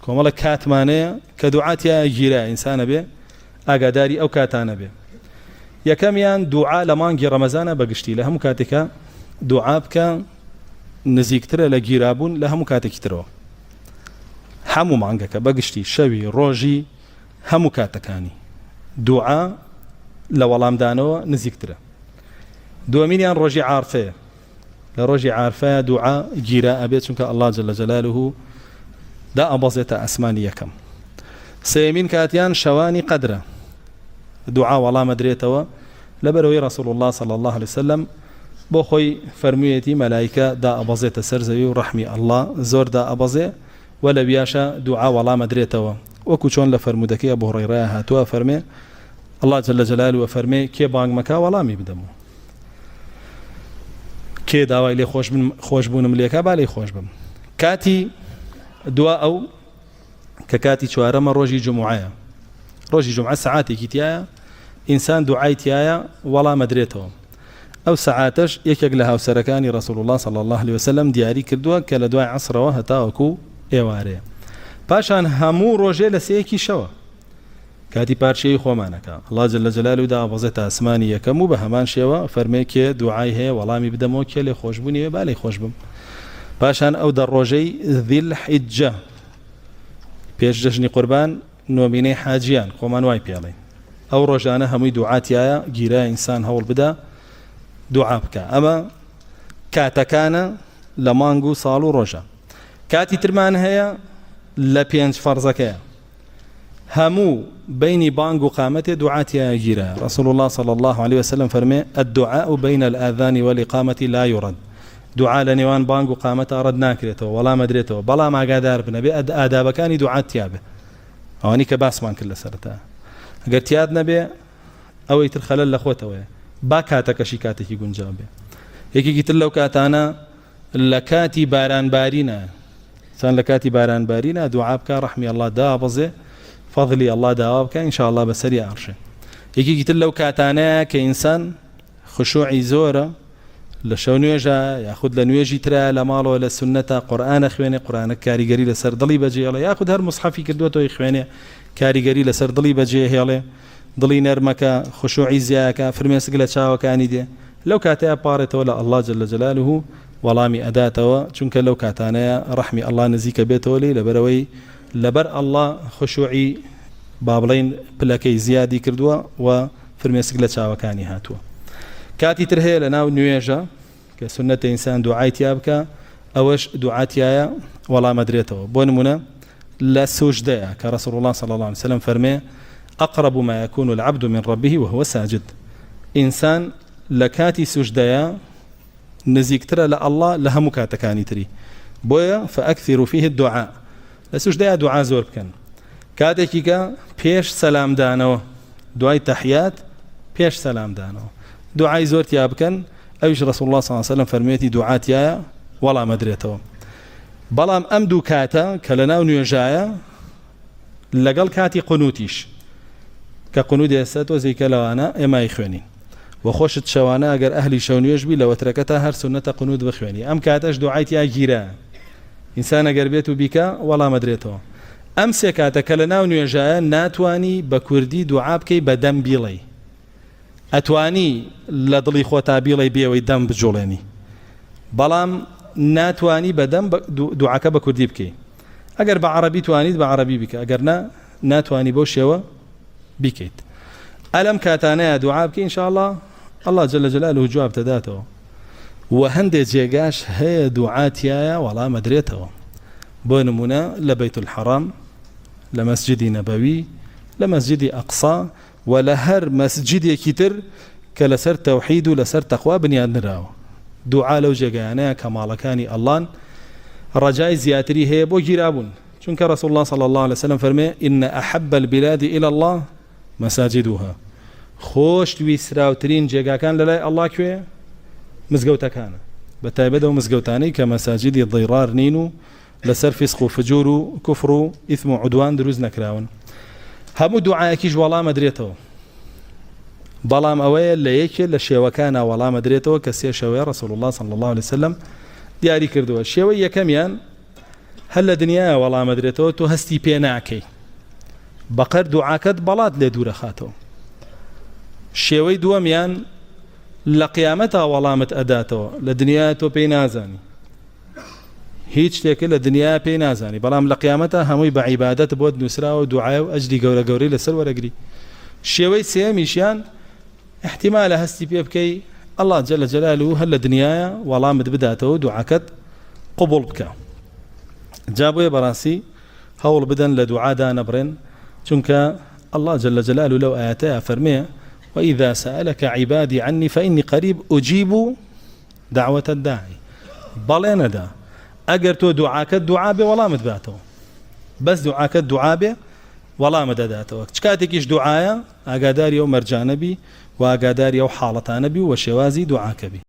کۆمەڵە کاتمانەیە کە دوعا تیایا گیرا ئینسانە بێ ئاگاداری ئەو کاتانە بێ. یەکەمیان دوعا لە مانگی ڕەمەزانە بە گشتی لە هەموو کاتێکا دوعا بکە نزیکترە لە گیرابوون لە هەموو کاتێکی ترەوە. هەموو مانگەکە بە گشتی شەوی ڕۆژی هەموو کاتەکانی دوعا لە وەڵامدانەوە نزیکترە. دووەمینیان ڕۆژی عارفەیە. لە ڕۆژی عارفەیا دوعا گیرا ئەبێت چونکە اللە جل جلالە دائەبەزێتە ئاسمانی یەکەم. سێیەمین کاتیان شەوانی قەدرە دوعا وەڵام ئەدرێتەوە لەبەرئەوەی رسول اللە صلی اللە علیه وسلم بۆ خۆی فەرموویەتی مەلایکە دائەبەزێتە سەر زەوی و ڕەحمی اللە زۆر دائەبەزێ و لەویاشا دوعا وەڵام ئەدرێتەوە وەکو چۆن لە فەرموودەکەی ئەبو هوڕەیڕەیا هاتووە ئەفەرمێ اللە جل جلالە ئەفەرمێ کێ بانگ مەکا وەڵامی بدەمەوە. کێ داوای لێ خۆشبوونم لێکا با لێی خۆش بم. کاتی دوا ئەو کە کاتی چوارەمە ڕۆژی جمعەیە. ڕۆژی جمعە سەعاتێکی تایە ئینسان دوعای تایە وەڵام ئەدرێتەوە. ئەو سەعاتەش یەکێک لە هاوسەرەکانی رسول الله صلی الله علیه وسلم دیاری کردووە کە لە دوای عەسرەوە هەتاوەکو ئێوارەیە. پاشان هەموو ڕۆژێ لە سێیەکی شەوە. کاتی پارچەیی خۆمانەکە اللە جل جلالە دابەزێتە ئاسمانی یەکەم و بە هەمان شێوە فەرمێ کێ دوعای هەیە وەڵامی بدەمەوە کێ لێ خۆشبوونی هەیە با لێی خۆش بم پاشان ئەو دە ڕۆژەی ذی الحجە پێش جەژنی قوربان نۆمینەی حاجیان خۆمان وای پێڵین ئەو ڕۆژانە هەمووی دوعا تایە گیرا ئینسان هەوڵ بدا دوعا بکە ئەمە کاتەکانە لە مانگ و ساڵ و ڕۆژە کاتی ترمان هەیە لە پێنج فەرزەکەیە هەموو بەینی بانگ و قامەتێ دوعا تیایا گیرایە رسول اللە صلی اللە علیە وسلم فەرمێ الدعاء بین الاذان والاقامە لا یرد دوعا لە نێوان بانگ و قامەتا ڕەد ناکرێتەوە وەڵام ئەدرێتەوە بەڵام ئاگادار بن ئەبێ ئادابەکانی دوعات تیابێ ئەوانی کە باسمان کرد لە سەرەتا ئەگەر تیاد نەبێ ئەوەی تر خەلەل لە خۆتەوەیە با کاتەکەشی کاتێکی گونجاو بێ یەکێکی تر لەو کاتانە لە کاتی باران بارینە سان لە کاتی باران بارینە دوعا بکە ڕەحمی اللە دابەزێ فەضلی اللە داوا بکە ان شاء اللە بەسەری ئاڕژێ یەکێکی تر لەو کاتانەیە کە ئینسان خشوعی زۆرە لە شەو نوێژە یاخود لە نوێژی ترا لە ماڵەوە لە سنەتە قورئانە خوێنێ قورئانە کاریگەری لەسەر دڵی بەجێڵێ یاخود هەر مصحفی کردووەتەوەی خوێنێ کاریگەری لەسەر دڵی بەجێ هێڵێ دڵی نەرمەکە خشوعی زیاکە فرمێسک لە چاوەکانی دێ لەو کاتەیا بپاڕێتەوە لە اللە جل جلالە وەڵامی ئەداتەوە چونکە لەو کاتانەیا ڕەحمی اللە نزیکە بێتەوە لێی لەبەرئەوەی لەبەر اللە خشوعی با بڵێین پلەکەی زیادی کردووە و فرمێسک لە چاوەکانی هاتووە کاتی تر هەیە لەناو نوێژە کە سوننەتە ئینسان دوعای تیا بکا ئەوەش دوعا تیایە وەڵام ئەدرێتەوە بۆ نمونە لە سوجدەیە کە رسول الله صلی الله علیه وسلم فەرمێ اقرب ما يكون العبد من ربه وهو ساجد ئینسان لە کاتی سوجدەیە نزیکترە لە اللە لە هەموو کاتەکانی تری بۆیە فاکثروا فيه الدعاء لە سوجدەیە دوعا زۆر بکەن کاتێکی کە پێش سەلامدانەوە دوای تەحیات پێش سەلامدانەوە دوعای زۆر تیا بکەن ئەویش رسول الله صلی الله علیه وسلم فەرموویەتی دوعا تیایە وەڵام ئەدرێتەوە بەڵام ئەم دوو کاتە کە لەناو نوێژایە لەگەڵ کاتی قنوتیش کە قنوت ئێستا تۆزێکە لەوانە ئێمە ئەیخوێنین و خۆشت شەوانە ئەگەر ئەهلی شەو نوێژ بی لە وەترەکەتا هەر سوننەتە قنوت بخوێنی ئەم کاتەش دوعای تیا گیرا ئینسان ئەگەر بێت و بیکا وەڵام ئەدرێتەوە ئەم سێ کاتە کە لە ناو نوێژایە ناتوانی بە کوردی دوعا بکەی بە دەم بیڵێی ئەتوانی لە دڵی خۆتا بیڵێی بێوەی دەم بجوڵێنی بەڵام ناتوانی بە دەم دوعاکە بە کوردی بکەی ئەگەر بە عەڕەبی توانیت بە عەڕەبی بیکە ئەگەر نا ناتوانی بەو شێوە بیکەیت ئەلەم کاتانەیە دوعا بکەی ان شاء الله اللە جل جلاله جواب تەداتەوە و هەندێ جێگاش هەیە دوعا تیایە وەڵام ئەدرێتەوە بۆ نمونە لە بەیت الحرام لە مەسجدی نەبەوی لە مەسجدی ئەقسا و لە هەر مەسجدێکی تر کە لەسەر تەوحید و لەسەر تەقوا بنیاد نراوە دوعا لەو جێگایانەیە کە ماڵەکانی اللەن ڕەجای زیاتری هەیە بۆ گیرابوون چونکە رسول اللە صلی اللە علیە وسلم فەرمێ ان احب البلاد الی اللە مساجدها خۆش ویستراوترین جێگاکان لەلای اللە کوێیە مزگەوتەکانە بە تایبەت ئەو مزگەوتانەی کە مەساجدی ضرار نین و لەسەر فیسق و فجور و کوفر و ئیثم و عدوان دروست نەکراون هەموو دوعایەکیش وەڵام ئەدرێتەوە بەڵام ئەوەیە لە یەکێ لە شێوەکانە وەڵام ئەدرێتەوە کە سێ شێوەیە رسول الله صلی الله علیه وسلم دیاری کردووە شێوەی یەکەمیان. هەر لە دنیایا وەڵام ئەدرێتەوە تۆ هەستی پێ ناکەی بەقەر دوعاکەت بەڵات لێ دوورەخاتەوە. شێوەی دووەمیان لە قیامەتا وەڵامت ئەداتەوە لە دنیا تۆ پێی نازانی هیچ شتێکە لە دنیا پێی نازانی بەڵام لە قیامەتا هەمووی بە عیبادەت بۆت نووسراوە دوعای و ئەجری گەورە گەورەی لەسەر وەرەگری. شێوەی سێیەمیشیان احتیمالە هەستی پێ بکەی اللە جل جلالە هەر لە دنیایە وەڵامت بداتەوە و دوعاکەت قبوڵ بکا. جا بۆیە بەڕاستی هەوڵ بدەن لە دوعادا نەبڕێن چونکە اللە جل جلالە لەو ئایەتەیا فەرمێ وإذا سألك عبادي عني فإني قريب أجيب دعوة الداعي بەڵێنەدا ئەگەر تۆ دوعاکەت دوعا بێ وەڵامت باتەوە بەس دوعاکەت دوعا بێ وەڵامت ئەداتەوە چ کاتێکیش دوعایە ئاگاداری ئەو مەرجانە بی و ئاگاداری ئەو حاڵەتانە بی و شێوازی دوعاکە بی.